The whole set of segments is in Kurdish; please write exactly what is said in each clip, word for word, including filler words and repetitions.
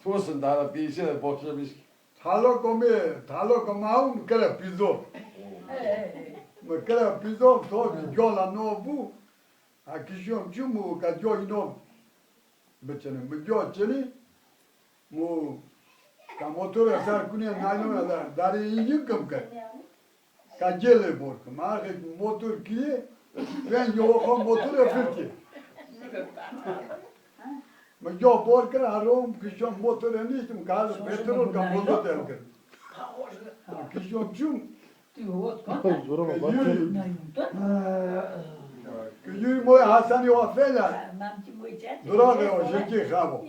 Olsun, daha da piyişe de boşa bir şey. Talo komê, talo koma ew mi kire pîzor. Mi kire pîzor, to cola nov bû. Ha kişiyom çûm û ka coy nov biçinim. Bi coy çinî, mu ka motora ser kunê naylona da, darê yî yî kim kir. Ka gelê bor kim. Axê motor kiyê, ben yo xo motora firkê. Mi jo bor kir, ha rom kişiyom motora niştim, ka petrol ka motor del kir. Kişiyom çûm. Zora bak. Yürü. Yürü moy Hasan yo afela. Dura ve o jeki xabo.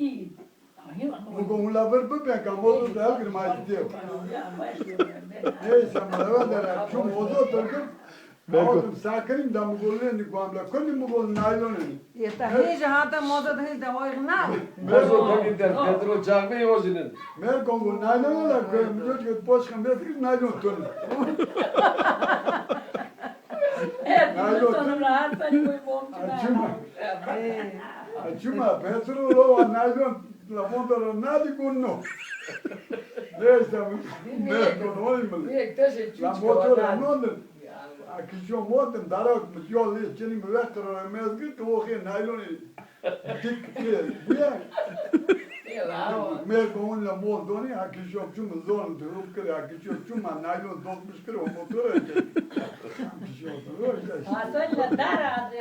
Bu gomula bir bir ben kamozu da her bir ma gidiyor. Neyse, maravan da çûm ozo oturdu. Oğlum sakinim da mugolun ni kuamla. Kuni mugol naylon ni. Yeta hêja hata moza da hêja wayğ na. Mozo da gider, Pedro çağırıyor o jinin. Mer kongo naylon la koyum. Yok yok boş kan bir naylon tonu. Naylon tonu. Açma. Açma. Pedro lo naylon la moda lo nadi gunno. Neyse. Mer kongo oymalı. La motora nondun. A kişiyo motin darak mi yol lê çinî mi wextê ro mezgir ki o xê naylonê dik ki buye. Mer gon la mol donî, a kişiyo çûm zon durum kir, a kişiyo çûm a naylon dokmuş kir o motora. Kişiyo durum. Hasan la dara